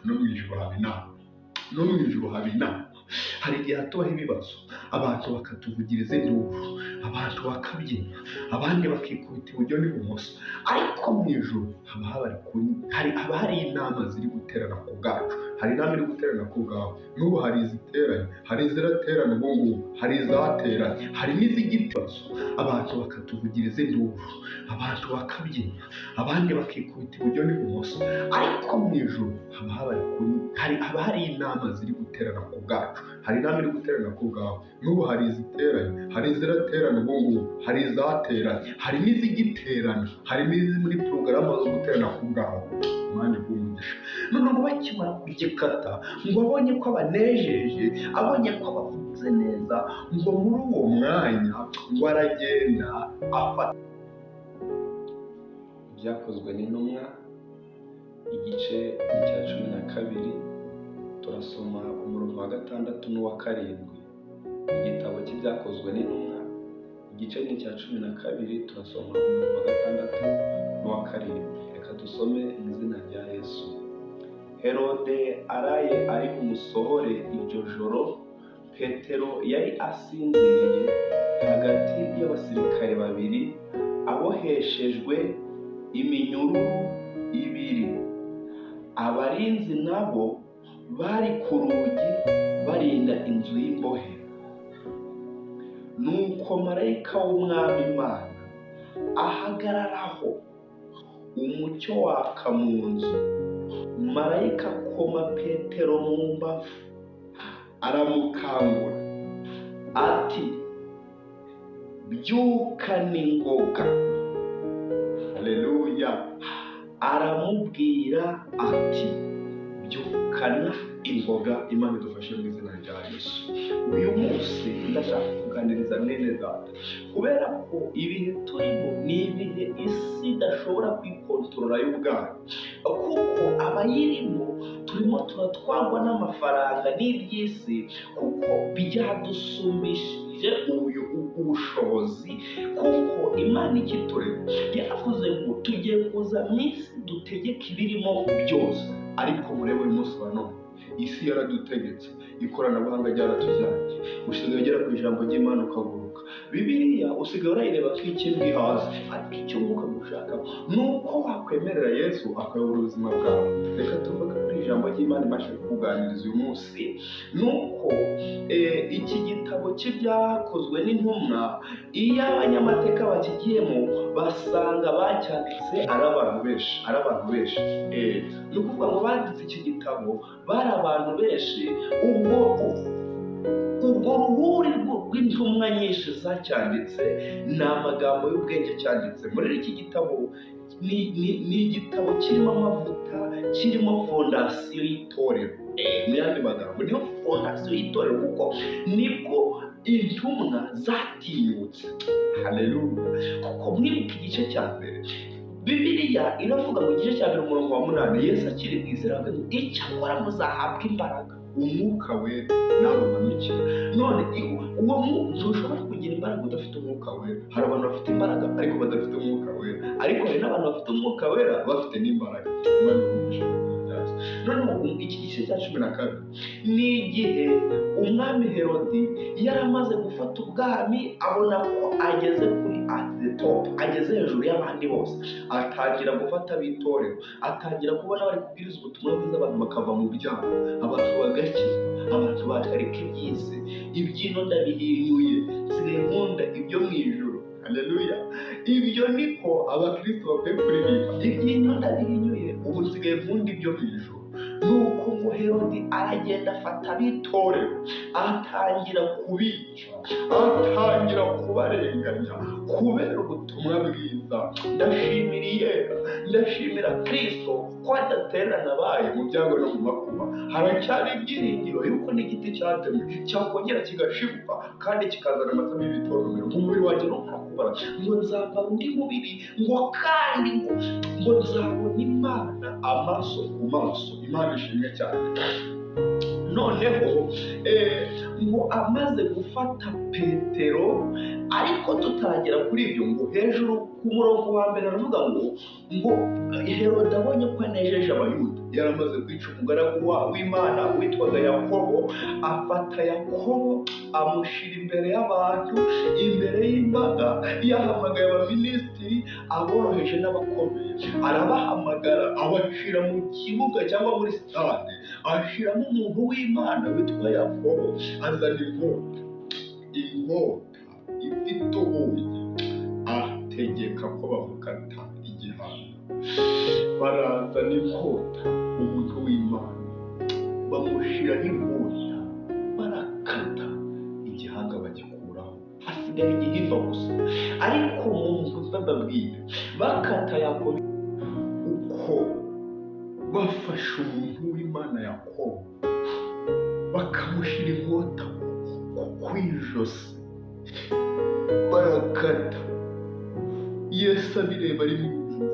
No mu ijuru haba inama, no mu ijuru haba inama. Hari igihe hatubaho ibibazo, abantu bakatuvugiriza induru, abantu bakabyina, abandi bakikubita iburyo n'ibumoso, ariko mu ijuru haba hari inama ziri guterana ku bwacu. Hari inama iri guterana ku bwawe n'ubu, hari iziteranye, hari iziraterana ubu ngubu, hari izateranye, hari n'izigitazo. Abantu bakatuvugiriza induru, abantu bakabyina, abandi bakikubita iburyo n'ibumoso, ariko mu ijuru haba hari inama ziri guterana ku bwacu. Hari inama iri guterana ku bwawe n'ubu, hari iziteranye, hari iziraterana ubu ngubu, hari izateranye, hari n'izigiterana, hari n'iziri muri porogaramu zo guterana ku bwawe. Imana iguhe umugisha. Noneho bakimara kugikata, ngo abonye ko abanejeje, abonye ko abavuze neza, ngo muri uwo mwanya ngo aragenda afata. Ibyakozwe n'Intumwa, igice cya 12, turasoma umurongo wa 6 n'uwa 7. Igitabo cy'Ibyakozwe n'Intumwa, igice ni icya 12, turasoma umurongo wa 6 n'uwa 7. Reka dusome mu izina rya Yesu. Herode araye ari bumusohore iryo joro, Petero yari asinziriye hagati y'abasirikare babiri, aboheshejwe iminyururu ibiri. Abarinzi nabo bari ku rugi barinda inzu y'imbohe. Nuko marayika w'Umwami Imana ahagararaho, umucyo waka mu nzu. Marayika akoma Petero mu mbavu, aramukangura ati: "Byuka n'ingoga." Haleluya! Aramubwira ati: "Byukana ingoga." Imana idufashe mu izina rya Yesu. Uyu munsi ndashaka kuganiriza mwene data, kubera ko ibihe turimo ni ibihe isi idashobora kwikontorora yo ubwayo, kuko abayirimo turimo turatwarwa n'amafaranga n'iby'isi, kuko byadusumbishije ubushobozi. Kuko Imana ikiturema yaravuze ngo tugiye kuza mu isi dutegeke ibirimo byose, ariko murebe uyu munsi wa none isi yaradutegetse, ikoranabuhanga ryaratujyanye. Usigaye ugera ku ijambo ry'Imana ukaguruka, Bibiliya usigaye urayireba nk'ikindi hasi, ariko icyo Umwuka gushaka ni uko wakwemerera Yesu akayobora ubuzima bwawe. Reka tuvuge kuri ijambo ry'Imana ibasha kukuganiriza uyu munsi. Ni uko iki gitabo cy'Ibyakozwe n'Intumwa, iyo abanyamateka bakigiyemo basanga bacyanditse ari abantu benshi, ari abantu benshi. Ni ukuvuga ngo banditse iki gitabo bari abantu benshi. Ubwo ruhuri rw'intumwa nyinshi zacyanditse, ni amagambo y'ubwenge cyanditse muri iki gitabo. Ni igitabo kirimo amavuta, kirimo fondasiyo y'itorero. Mu yandi magambo, niyo fondasiyo y'itorero, kuko nibwo intumwa zatinyutse. Haleluya! Kuko mwibuka igice cya mbere, Bibiliya iravuga mu gice cya mbere umurongo wa 8, Yesu akiri mu isi aravuga ngo: "Icyakora muzahabwa imbaraga Umwuka Wera nabamanukira." None uwo ntushobora kugira imbaraga udafite Umwuka Wera. Hari abantu bafite imbaraga ariko badafite Umwuka Wera, ariko hari n'abantu bafite Umwuka Wera bafite n'imbaraga. Imana iguhe umugisha. Noneho iki gice cya 12 ni igihe umwami Herodi yari amaze gufata ubwami, abona ko ageze kuri at the top, ageze hejuru y'abandi bose, atangira gufata ab'itorero, atangira kubona bari kubwiriza ubutumwa bwiza, abantu bakava mu byaha, abantu bagakizwa, abantu bakareka iby'isi. Iby'ino ndabihinyuye, nsigaye nkunda ibyo mu ijuru. Haleluya! Ibyo niko abakristo bakwiye kuririmba: "Iby'ino ndabihinyuye, ubu nsigaye nkunda ibyo mu ijuru." Nuko ngo Herodi aragenda afata ab'itorero, atangira kubica, atangira kubarenganya kubera ubutumwa bwiza. Ndashimira Iyera, ndashimira Kristo ko adatererana abaye mu byago no mu makuba. Haracyari ibyiringiro yuko n'igiti cyatemwe cyakongera kigashibuka kandi kikazana amashami y'ibitontomero. Umubiri wanjye numara kubara, ngo nzambara undi mubiri, ngo kandi ngo nzabona Imana amaso ku maso. Imana ishimwe cyane. Noneho ngo amaze gufata Petero, ariko tutaragera kuri ibyo, ngo hejuru ku murongo wa mbere aravuga ngo Herode abonye ko anejeje Abayuda. Yaramaze kwica umugaragu w'Imana witwaga Yakobo, afata Yakobo amushyira imbere y'abantu, imbere y'imbaga, yahamagaye abaminisitiri, aboroheje n'abakomeye, arabahamagara abashyira mu kibuga cyangwa muri sitade, ashyiramo umuntu w'Imana witwa Yakobo, azana inkota, inkota ifite ubugi, ategeka ko bamukata igihanga. Barazana inkota, umuntu w'Imana bamushyiraho inkota, barakata igihanga bagikuraho, hasigaye igihimba gusa. Ariko mu mbabwira, bakata Yakobo uko bafashe umuntu w'Imana Yakobo bakamushyira inkota ku ijosi, barakata. Yesu abireba ari mu ijuru,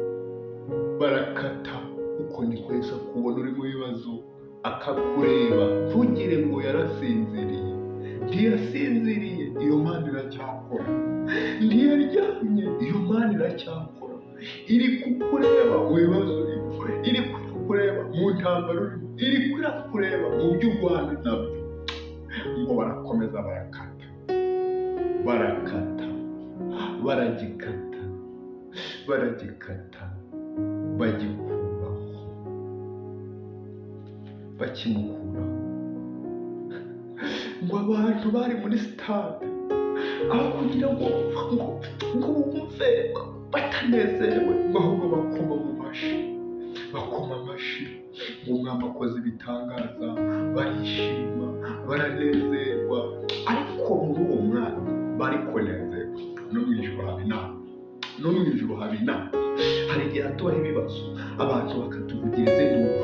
barakata. Uko niko Yesu akubona uri mu bibazo, akakureba ntugire ngo yarasinziriye. Ntiyasinziriye, iyo Mana iracyakora. Ntiyaryamye, iyo Mana iracyakora. Iri kukureba mu bibazo urimo, iri kukureba mu ntambara urimo, iri kukureba mu byo urwana nabyo. Ngo barakomeza barakata, barakata, baragikata, baragikata, bagikuraho, bakimukuraho. Ngo abantu bari muri sitade, aho kugira ngo bumve batanezerewe, ngo ahubwo bakoma mu mashyi, bakoma amashyi, ngo umwami akoze ibitangaza, barishima, baranezerwa. Ariko muri uwo mwanya bari kunezerwa. No mu ijuru haba inama, no mu ijuru haba inama. Hari igihe hatubaho ibibazo, abantu bakatuvugiriza induru,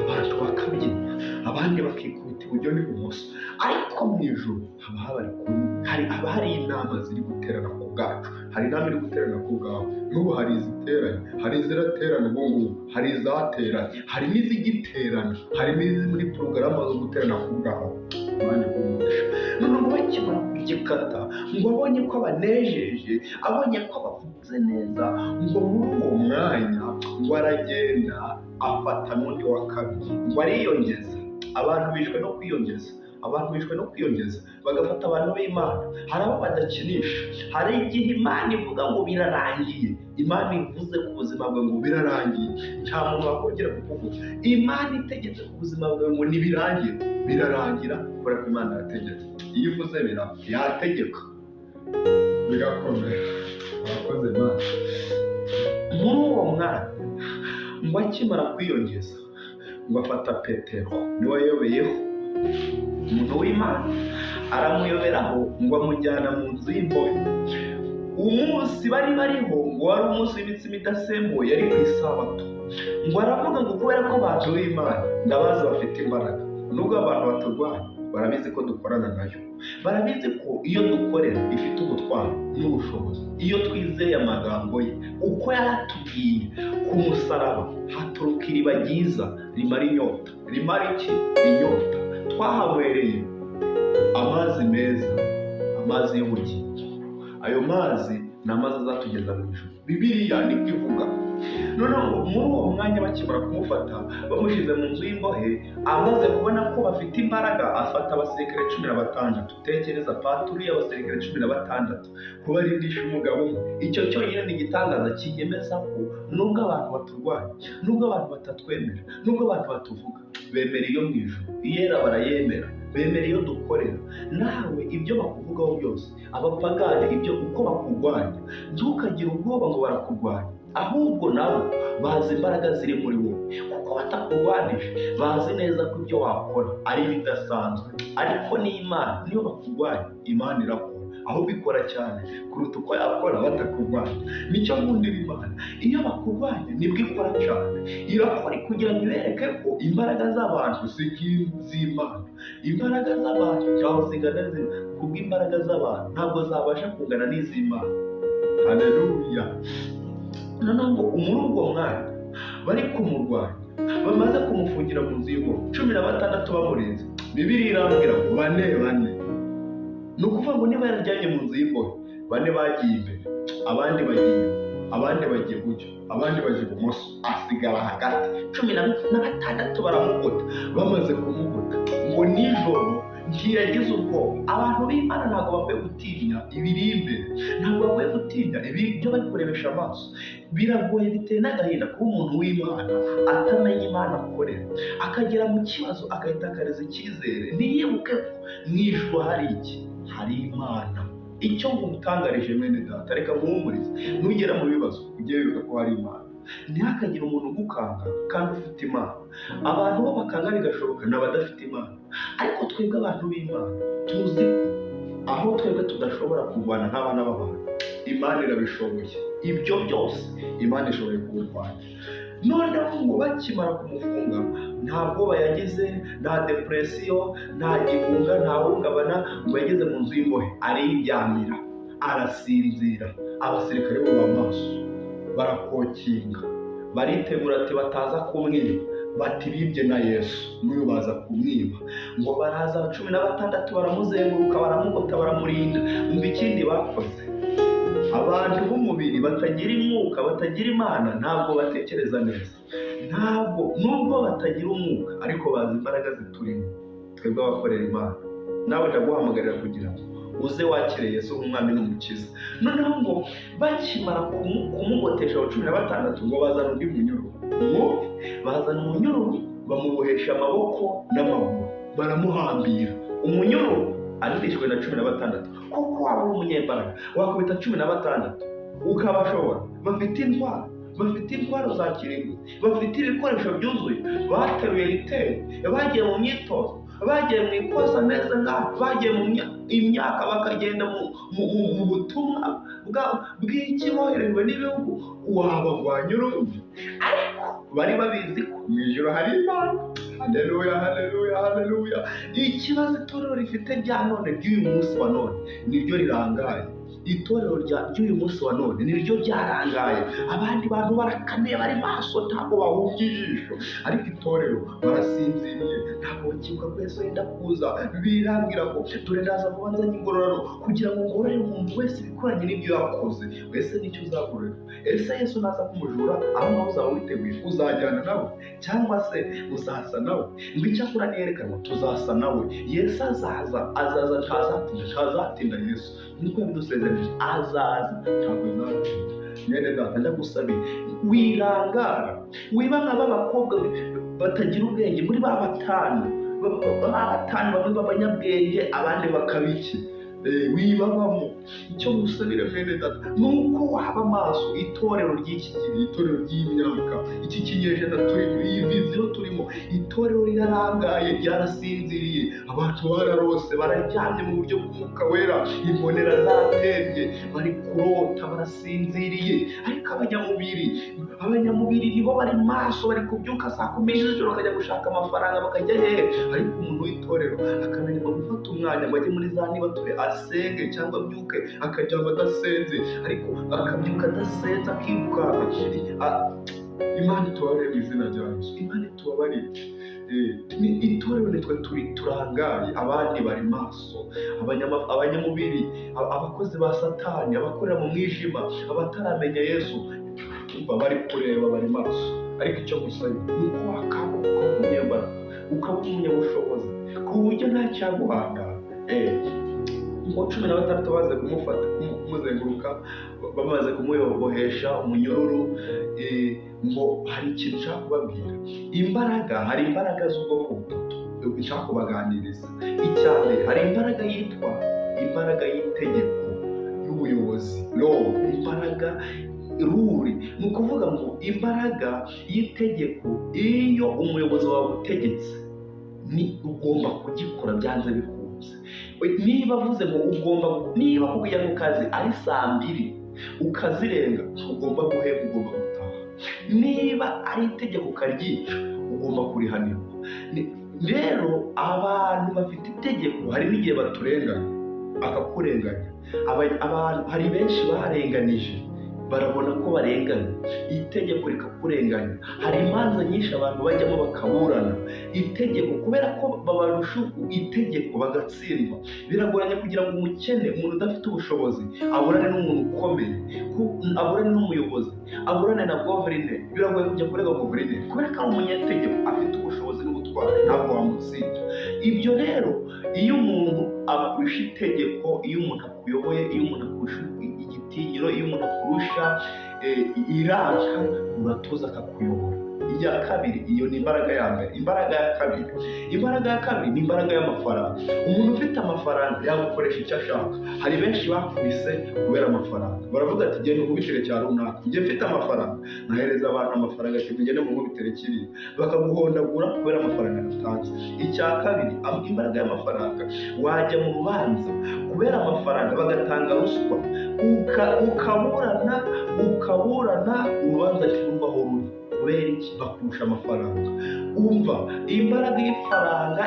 abantu bakabyina, abandi bakikubita iburyo n'ibumoso. Ariko mu ijuru haba hari inama ziri guterana ku bwacu. Hari inama iri guterana ku bwawe n'ubu, hari iziteranye, hari iziraterana ubu ngubu, hari izateranye, hari n'izigiterana, hari n'iziri muri porogaramu zo guterana ku bwawe. Imana iguhe. Noneho bakimara kugikata, ngo abonye ko abanejeje, abonye ko abavuze neza, ngo muri uwo mwanya ngo aragenda afata n'undi wa kabiri, ngo ariyongeza. Abantu bishwe no kwiyongeza, abantu bishwe no kwiyongeza, bagafata abantu b'Imana. Hari abo badakinisha. Hari igihe Imana ivuga ngo birarangiye. Imana ivuze ku buzima bwawe ngo birarangiye, nta muntu wakongera kukuvuga. Imana itegetse ku buzima bwawe ngo nibirangire, birarangira, kubera ko Imana yategetse. Iyo ivuze yategeka bigakomera. Murakoze Imana. Muri uwo mwanya ngo akimara kwiyongeza, ngo afata Petero, niwe wayobeyeho umuntu w'Imana, aramuyoberaho ngo amujyana mu nzu y'imbohe. Umunsi bari bariho ngo wari umunsi w'imitsima idasembuye, yari ku isabato. Ngo aravuga ngo kubera ko abantu b'Imana ndabazi bafite imbaraga, nubwo abantu baturwanya barabizi ko dukorana nayo, barabizi ko iyo dukorera ifite ubutwari n'ubushobozi. Iyo twizeye amagambo ye uko yaratubwiye ku musaraba, haturuka iriba ryiza rimara inyota. Rimara iki? Inyota. Twahanywereye amazi meza, amazi y'ubugingo. Ayo mazi ni amazi azatugeza mu ijuru. Bibiliya niko ivuga. Noneho muri uwo mwanya bakimara kumufata, bamushyize mu nzu y'imbohe, amaze kubona ko bafite imbaraga, afata abasirikare 16. Tekereza paturi y'abasirikare 16 kubarindisha umugabo umwe. Icyo cyonyine ni igitangaza kinyemeza ko nubwo abantu baturwanya, nubwo abantu batatwemera, nubwo abantu batuvuga, bemera iyo mu ijuru, iyera barayemera, bemera iyo dukorera. Nawe ibyo bakuvugaho byose, abapagani ibyo uko bakurwanya, ntukagire ubwoba ngo barakurwanya, ahubwo nabo bazi imbaraga ziri muri wowe, kuko batakurwanije bazi neza ko ibyo wakora ari ibidasanzwe. Ariko n'Imana niyo bakurwanya, Imana irakora, ahubwo ikora cyane kuruta uko yakora batakurwanya. Nicyo nkundira Imana, iyo bakurwanya nibwo ikora cyane. Irakora kugira ngo ibereke ko imbaraga z'abantu si iz'Imana. Imbaraga z'abantu ntabwo zingana n'iz'Imana, kubw'imbaraga z'abantu ntabwo zabasha kungana n'iz'Imana. Haleluya. Noneho ngo muri ubwo mwanya bari kumurwanya, bamaze kumufungira mu nzu y'imbohe, 16 bamurinze. Bibiliya irambwira ngo bane bane. Ni ukuvuga ngo niba yararyamye mu nzu y'imbohe, bane bagiye imbere, abandi bagiye inyuma. Abandi bajya iburyo, abandi bajya ibumoso, asigara hagati. 16 baramugota. Bamaze kumugota ngo nijoro ntiyagize ubwoba. Abantu b'Imana ntabwo bakwiye gutinya ibiri imbere, ntabwo bakwiye gutinya ibyo bari kurebesha amaso. Biragoye, biteye n'agahinda kuba umuntu w'Imana atamenya Imana akorera, akagera mu kibazo agahitakariza icyizere, ntiyibuke ko mu ijuru hari iki, hari Imana. Icyo ngutangarije mwene data, reka nkuhumurize, nugera mu bibazo ujye wibuka ko hari Imana. Ntihakagire umuntu ugukanga kandi ufite Imana. Abantu bo bakanga bigashoboka ni abadafite Imana, ariko twebwe abantu b'Imana tuzi ko aho twebwe tudashobora kurwana nk'abana b'abantu, Imana irabishoboye. Ibyo byose Imana ishoboye kubirwanya. Noneho ngo bakimara kumufunga nta bwoba yagize, nta depresiyo, nta gihunga, nta hungabana, ngo yageze mu nzu y'imbohe ariryamira, arasinzira. Abasirikare bo amaso barakokinga, baritegura ati bataza kumwiba, bati bibye na Yesu n'uyu baza kumwiba. Ngo baraza 16 baramuzenguruka, baramugota, baramurinda. Umva ikindi bakoze, abantu b'umubiri batagira umwuka, batagira Imana, ntabwo batekereza neza. Ntabwo nubwo batagira umwuka ariko bazi imbaraga ziturimo twebwe abakorera Imana. Nawe ndaguhamagarira kugira ngo uze wakire Yesu nk'umwami n'umukiza. Noneho ngo bakimara kumugotesha 16 ngo bazana undi munyururu, bazana umunyururu bamubohesha amaboko n'amaguru, baramuhambira. Umunyururu arindishwe na 16. Koko waba uri umunyembaraga wakubita 16 ukabashobora. Bafite intwaro, bafite intwaro za kirimbuzi, bafite ibikoresho byuzuye, bateruye riteri, bagiye mu myitozo, bagiye mu ikosa meza ngaho, bagiye mu imyaka, bakagenda mu butumwa bw'iki boherejwe n'ibihugu, wabagwanya urumva. Ariko bari babizi ko mu ijuru hari Imana. Haleluya, haleluya, haleluya. Ikibazo itorero rifite rya none ry'uyu munsi wa none niryo rirangaye. Itorero ry'uyu munsi wa none niryo ryarangaye. Abandi bantu barakaniye, bari maso, ntabwo bahumbye ijisho, ariko itorero barasinziriye, ntabwo bakibuka ko Yesu yenda kuza. Birambwira ngo dore ndaza kuba nzanye ingororano kugira ngo ngororere umuntu wese ibikoranye n'ibyo yakoze. Wese nicyo uzagororerwa. Ese Yesu naza kumujura, aho ngaho uzaba witeguye uzajyana nawe cyangwa se uzasa nawe? Ngo icyakora niyerekanwa tuzasa nawe. Yesu azaza, azaza, ntazatinda, ntazatinda. Yesu nkuko yabidusezeranyije azaza, ntabwo azatinda. Mwene data ndagusabye, wirangara, wiba nka b'abakobwa batagira ubwenge muri ba batanu, bamwe b'abanyabwenge abandi bakabiki. Wibabamo. Icyo ngusabira mwene data ni uko waba amaso. Itorero ry'iki gihe, itorero ry'imyaka, iki kinyejana turimo, iyi viziyo turimo, itorero rirarangaye, ryarasinziriye. Abantu bararose, bararyamye mu buryo bw'umwuka wera, imbonera zaratembye, bari kurota, barasinziriye. Ariko abanyamubiri nibo bari maso, bari kubyuka saa 10 z'ijoro bakajya gushaka amafaranga, bakajya hehe. Ariko umuntu w'itorero akananirwa gufata umwanya ngo ajye muri za nibature asenge, cyangwa abyuke akaryama adasenze, ariko akabyuka adasenze akirukanka. Imana itubabarire mu izina rya Yesu, Imana itubabarire. Itorero nitwe turangaye, abandi bari maso. Abanyamubiri, abakozi ba Satani, abakorera mu mwijima, abataramenya Yesu, bari kureba, bari maso. Ariko icyo gusaba ni uko wakanguka ukaba umunyembaraga, ukaba umunyabushobozi, ku buryo nta cyaguhangara. Ngo 16 baze kumufata, kumuzenguruka, bamaze kumuyobohesha umunyururu. Ngo hari ikintu nshaka kubabwira. Imbaraga, hari imbaraga z'ubwoko butatu nshaka kubaganiriza. Icya mbere, hari imbaraga yitwa imbaraga y'itegeko y'ubuyobozi, law, imbaraga ruri. Ni ukuvuga ngo imbaraga y'itegeko, iyo umuyobozi wawe utegetse, ni ugomba kugikora byanze bikunze. Niba avuze ngo ugomba, niba kujya ku kazi ari saa 2 ukazirenga, ugomba guhemba, ugomba gutaha. Niba ari itegeko ukaryica, ugomba kurihanirwa. Rero abantu bafite itegeko hari n'igihe baturenganya, akakurenganya. Abantu hari benshi barenganije, barabona ko barenganya, itegeko rikakurenganya. Hari imanza nyinshi abantu bajyamo bakaburana, Itegeko, kubera ko babarusha itegeko bagatsindwa, biragoranye kugira ngo umukene, umuntu udafite ubushobozi, aburane n'umuntu ukomeye, aburane n'umuyobozi, aburane na guverineri. Biragoye kujya kurega guverineri kubera ko ari umunyategeko, afite ubushobozi n'ubutwari, ntabwo wamutsinda. Ibyo rero, iyo umuntu akurusha itegeko, iyo umuntu akuyoboye, iyo umuntu akurusha igitinyiro, iyo umuntu akurusha iranka, uratuza akakuyobora. Iya kabiri, iyo ni imbaraga ya mbere. Imbaraga ya kabiri, imbaraga ya kabiri ni imbaraga y'amafaranga. Umuntu ufite amafaranga yagukoresha icyo ashaka. Hari benshi bakubise kubera amafaranga, baravuga ati genda ukubitire cya runaka, njye mfite amafaranga, nkahereza abantu amafaranga ati mugende mukubitire kiriya, bakaguhondagura kubera amafaranga natanze. Icya kabiri, imbaraga y'amafaranga, wajya mu rubanza kubera amafaranga bagatanga ruswa, ukaburana urubanza ntiruvaho ruri. Kubera iki? Bakurusha amafaranga. Umva, imbaraga y'ifaranga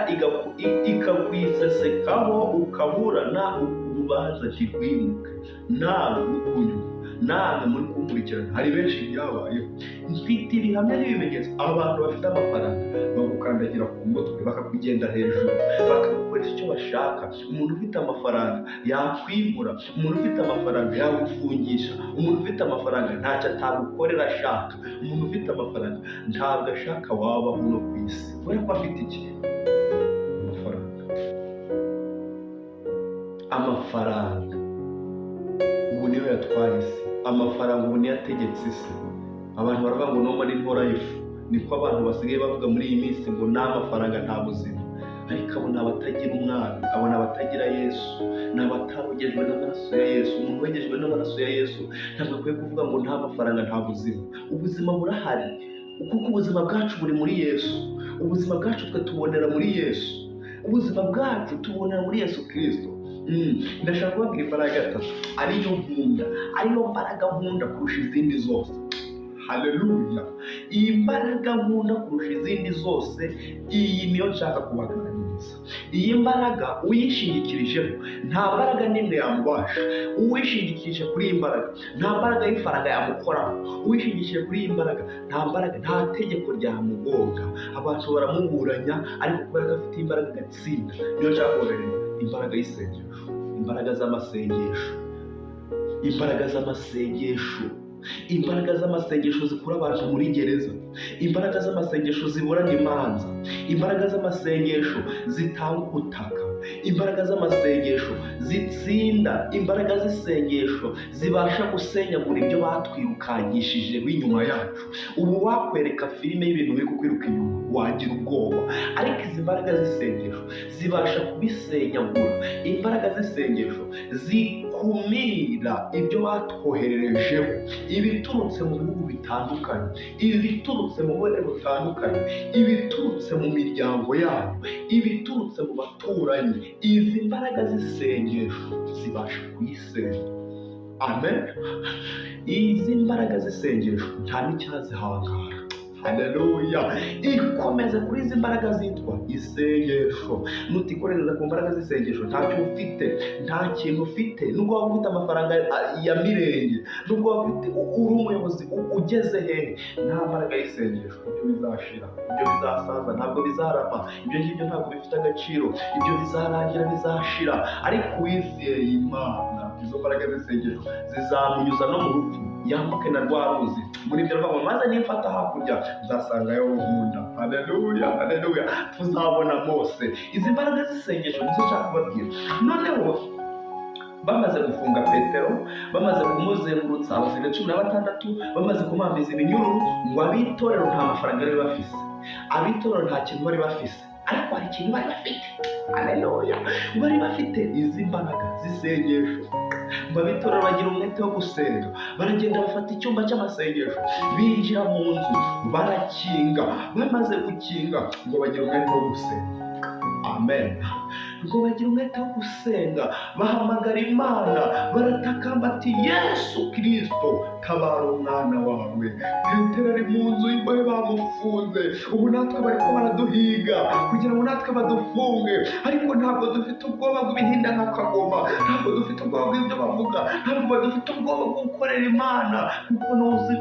ikakwisesekaho, ukaburana urubanza ntirwimuke. Nawe uri kunyumva, nawe muri kunkurikirana, hari benshi byabayeho. Mfite ibihamya n'ibimenyetso. Abantu bafite amafaranga bagukandagira ku mutwe, bakakugenda hejuru, bakagukoresha icyo bashaka. Umuntu ufite amafaranga yakwimura, umuntu ufite amafaranga yagufungisha, umuntu ufite amafaranga ntacyo atagukorera ashaka. Umuntu ufite amafaranga ntabwo ashaka wabaho no ku isi, kubera ko afite iki? Amafaranga. Amafaranga ubu niyo yatwaye isi, amafaranga ubu niyo ategetse isi. Abantu baravuga ngo no money no life, niko abantu basigaye bavuga muri iyi minsi, ngo nta mafaranga nta buzima. Ariko abo ni abatagira umwami, abo ni abatagira Yesu, ni abatarogejwe n'amaraso ya Yesu. Umuntu wogejwe n'amaraso ya Yesu ntabwo akwiye kuvuga ngo nta mafaranga nta buzima. Ubuzima burahari, kuko ubuzima bwacu buri muri Yesu. Ubuzima bwacu twe tubonera muri Yesu, ubuzima bwacu tubonera muri Yesu Kirisito. Ndashaka kubabwira imbaraga gatatu, ariyo nkunda, ariyo mbaraga nkunda kurusha izindi zose. Haleluya! Iyi mbaraga nkunda kurusha izindi zose, iyi niyo nshaka kubaganiriza. Iyi mbaraga uyishingikirijeho nta mbaraga n'imwe yamubasha. Uwishingikirije kuri iyi mbaraga nta mbaraga y'ifaranga yamukoraho. Uwishingikirije kuri iyi mbaraga nta mbaraga, nta tegeko ryamugonga. Abantu baramuburanya, ariko kubera ko afite imbaraga agatsinda. Niyo nshaka kubaganiriza, imbaraga y'isengesho, imbaraga z'amasengesho, imbaraga z'amasengesho, imbaraga z'amasengesho zikura abantu muri gereza, imbaraga z'amasengesho ziburana imanza, imbaraga z'amasengesho zitanga ubutaka, imbaraga z'amasengesho zitsinda, imbaraga z'isengesho zibasha gusenyagura ibyo batwirukanyishije b'inyuma yacu. Ubu wakwereka filime y'ibintu biri kukwiruka inyuma wagira ubwoba, ariko izi mbaraga z'isengesho zibasha kubisenyagura. Imbaraga z'isengesho zikumira ibyo batwohererejeho, ibiturutse mu bihugu bitandukanye, ibiturutse mu burere butandukanye, ibiturutse mu miryango yabo, ibiturutse mu baturanyi. Izi mbaraga z'isengesho zibasha kuyisenya. Amen. Izi mbaraga z'isengesho nta n'icyazihangara. Haleluya! Ikomeze kuri izi mbaraga zitwa isengesho. Nutikorereza ku mbaraga z'isengesho ntacyo ufite, nta kintu ufite. Nubwo waba ufite amafaranga ya mirenge, nubwo waba ufite uri umuyobozi ugeze hehe, nta mbaraga y'isengesho, ibyo bizashira, ibyo bizasaza, ntabwo bizarama, ibyo ngibyo ntabwo bifite agaciro, ibyo bizarangira, bizashira. Ariko uwizeye Imana, izo mbaraga z'isengesho zizamunyuza no mu rupfu, yambuke na rwa ruzi. Muri ibyo aravuga ngo maze nimfata hakurya nzasangayo nkunda. Haleluya, haleluya! Tuzabona Mose. Izi mbaraga z'isengesho nizo nshaka kubabwira. Noneho bamaze gufunga Petero, bamaze kumuzengurutsa abasirikare 16, bamaze kumuhambiza iminyururu, ngo ab'itorero nta mafaranga bari bafise, ab'itorero nta kintu bari bafise, ariko hari ikintu bari bafite. Haleluya! Bari bafite izi mbaraga z'isengesho. Ngo ab'itorero bagira umwete wo gusenga, baragenda bafata icyumba cy'amasengesho, binjira mu nzu barakinga. Bamaze gukinga, ngo bagira umwete wo gusenga. Amen. Ngo bagira umwete wo gusenga, bahamagara Imana, baratakamba ati Yesu Kirisito, tabara umwana wawe. Petero ari mu nzu y'imbohe bamufunze, ubu natwe bariko baraduhiga. baraduhiga kugira ngo natwe badufunge, ariko ntabwo dufite ubwoba bw'ibihinda nka kagoma, ntabwo dufite ubwoba bw'ibyo bavuga, ntabwo dufite ubwoba bwo gukorera Imana, kuko ntuzi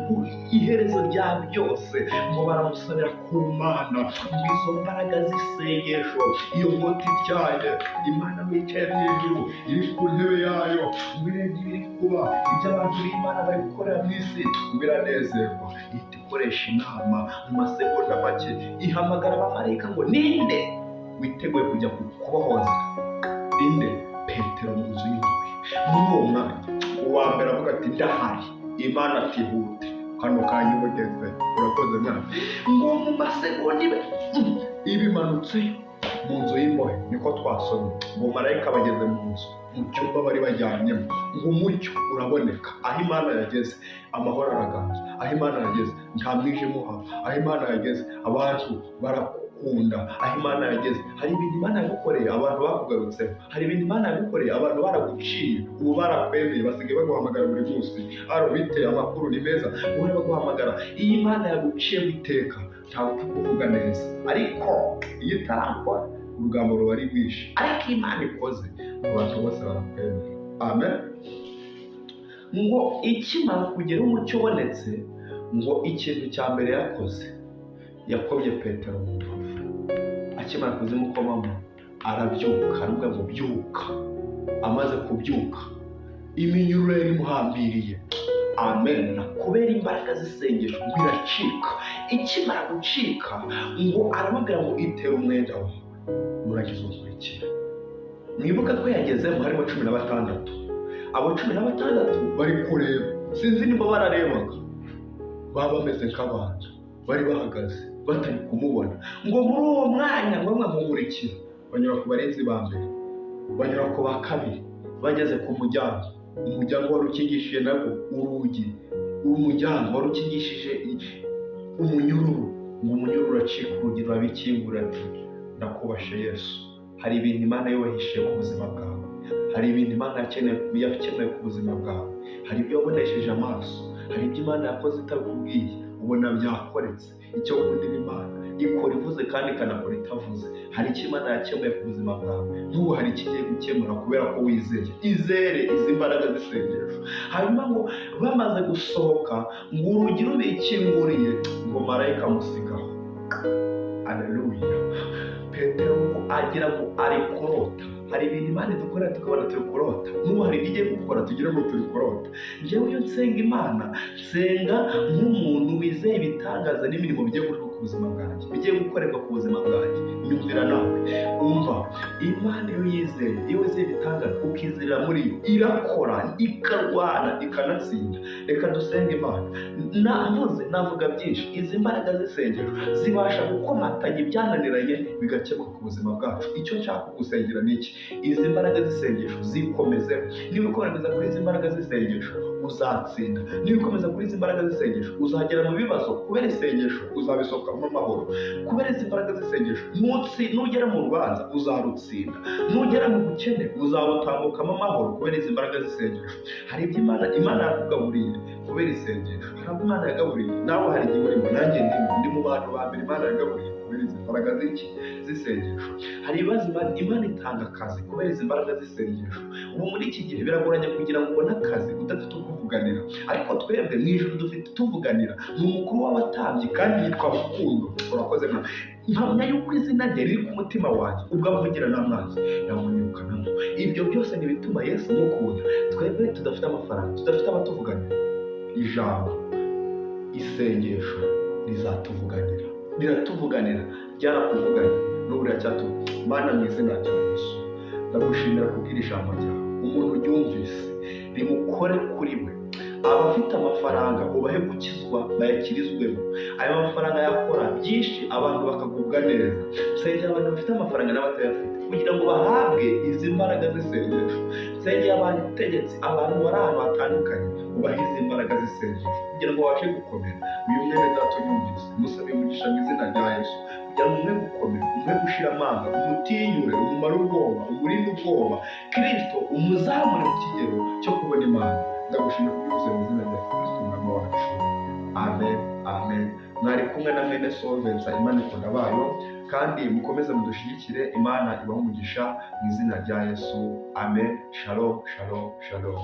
iherezo rya byose. Ngo baramusabira ku Mana, ngo izo mbaraga z'isengesho, iyo nkota ityaye, Imana wicaye mu ijuru iri ku ntebe yayo, ngo irebye ibiri kuba, ibyo abantu b'Imana bari gukorera mu isi, ngo iranezerwa, ihita ikoresha inama mu masegonda make, ihamagara abamarayika ngo ninde witeguye kujya kubahoza? Inde? Petero mu nzu y'imbohe. Muri uwo mwanya uwa mbere avuga ati ndahari, Imana ati hute, kano kanya ubugeze, urakoze mwana. Ngo mu masegonda ibimanutse mu nzu y'imbohe, niko twasomye, ngo marayika bageze mu nzu, mu cyumba bari bajyanyemo, ngo umucyo uraboneka. Aho Imana yageze amahoro araganza, aho Imana yageze nta mwijima uhaba, aho Imana yageze abantu barakunda, aho Imana yageze hari ibintu Imana yagukoreye abantu bakugarutseho, hari ibintu Imana yagukoreye abantu baraguciye, ubu barakwemeye, basigaye baguhamagara buri munsi, aro bite, amakuru ni meza, uhora baguhamagara. Iyo Imana yaguciye iteka ntabwo kuvuga neza, ariko iyo itarakora urugambo ruba ari rwinshi, ariko Imana ikoze abantu bose barakwemera. Amen. Ngo ikimara kugera umucyo ubonetse, ngo ikintu cya mbere yakoze, yakomye Petero mu mbavu. Akimara kuzimukomamo arabyuka, aravuga ngo byuka. Amaze kubyuka iminyururu yari imuhambiriye, amen, kubera imbaraga z'isengesho ngo iracika. Ikimara gucika ngo arababwira ngo itere umwenda wawe muragize unkurikira. Mwibuka ko yagezemo harimo 16. Abo 16 bari kureba, sinzi niba bararebaga, baba bameze nk'abantu bari bahagaze batari kumubona. Ngo muri uwo mwanya ngo nkurikira, banyura ku barinzi ba mbere, banyura ku ba kabiri, bageze ku muryango. Umuryango wari ukingishije nabwo urugi, umuryango wari ukingishije umunyururu, ngo umunyururu uracika, urugi rurabikingura. Ati ndakubashe Yesu. Hari ibintu Imana yubahishiye ku buzima bwawe, hari ibintu Imana yakemuye ku buzima bwawe, hari ibyo wabonesheje amaso, hari ibyo Imana yakoze itakubwiye, ubona byakoretse. Icyo ukundira Imana, ikora ivuze kandi ikanakora itavuze. Hari icyo Imana yakemuye ku buzima bwawe, n'ubu hari icyo igiye gukemura kubera ko wizeye. Izere izi mbaraga z'isengesho. Hanyuma ngo bamaze gusohoka, ngo urugi rubikinguriye, ngo marayika amusigaho. Aleluya. Petero ngo agira ngo ari kurota. Hari ibintu Imana idukora tukabona turi kurota, n'ubu hari ibyo igiye gukora tugira ngo turi kurota. Njyewe iyo nsenga Imana, nsenga nk'umuntu wizeye ibitangaza n'imirimo bigiye gukorwa ku buzima bwanjye, bigiye gukorerwa ku buzima bwanjye. Nyumvira nawe, umva, Imana iyo yizeye, iyo wizeye ibitangaza ukizerera muri yo, irakora, ikarwana, ikanatsinda. Reka dusenge Imana. Navuze, navuga byinshi. Izi mbaraga z'isengesho zibasha gukomatanya ibyananiranye bigakemuka ku buzima bwacu. Icyo nshaka kugusengera ni iki: izi mbaraga z'isengesho zikomezeho. Niba ukomeza kuri izi mbaraga z'isengesho uzatsinda. Niba ukomeza kuri izi mbaraga z'isengesho uzagera mu bibazo kubera isengesho uzabisohokamo amahoro. Kubera izi mbaraga z'isengesho nugera mu rubanza uzarutsinda, nugera mu bukene uzabutambukamo amahoro kubera izi mbaraga z'isengesho. Hari ibyo Imana yakugaburiye kubera isengesho, hari abo Imana yagaburiye, nawe hari igihe urimo, nanjye ndi mu bantu ba mbere Imana yagaburiye kubera izi mbaraga z'isengesho. Hari ibibazo Imana itanga akazi kubera izi mbaraga z'isengesho. Ubu muri iki gihe biragoranye kugira ngo ubone akazi udafite ukuvuganira, ariko twebwe mu ijuru dufite tuvuganira. Ni umukuru w'abatambyi kandi yitwa Rukundo. Urakoze mwana. Mpamya yuko izina rye riri ku mutima wanjye, ubwo amvugira n'amazi yamunyirukanamo. Ibyo byose ni ibituma Yesu mukunda. Twebwe tudafite amafaranga, tudafite abatuvuganira, ijambo isengesho rizatuvuganira, riratuvuganira, ryarakuvuganye n'ubu riracyatuvuganira. Mana, mu izina rya Yesu ndagushimira kubwira ijambo ryawe. Umuntu uryumvise rimukore kuri we. Abafite amafaranga ubahe gukizwa bayakirizwemo. Ayo mafaranga yakora byinshi, abantu bakagubwa neza. Nsengera abantu bafite amafaranga n'abatayafite kugira ngo bahabwe izi mbaraga z'isengesho. Nsengera abategetsi, abantu bari ahantu hatandukanye, ubahe izi mbaraga z'isengesho kugira ngo babashe gukomera. Uyu mwene data unyumvise, musabe umugisha mu izina rya Yesu kugira ngo umwe gukomera, umwe gushira amanga, umutinyure, umumare ubwoba, umurinde ubwoba, Kristo umuzamure mu kigero cyo kubona Imana. Ndagushimira kubivuze mu izina rya Kristo Umwami wacu. Amen, amen. Mwari kumwe na mwene so Vincent. Imana ikunda bayo, kandi mukomeze mudushyigikire. Imana ibahe umugisha mu izina rya Yesu. Amen. Shalom, shalom, shalom.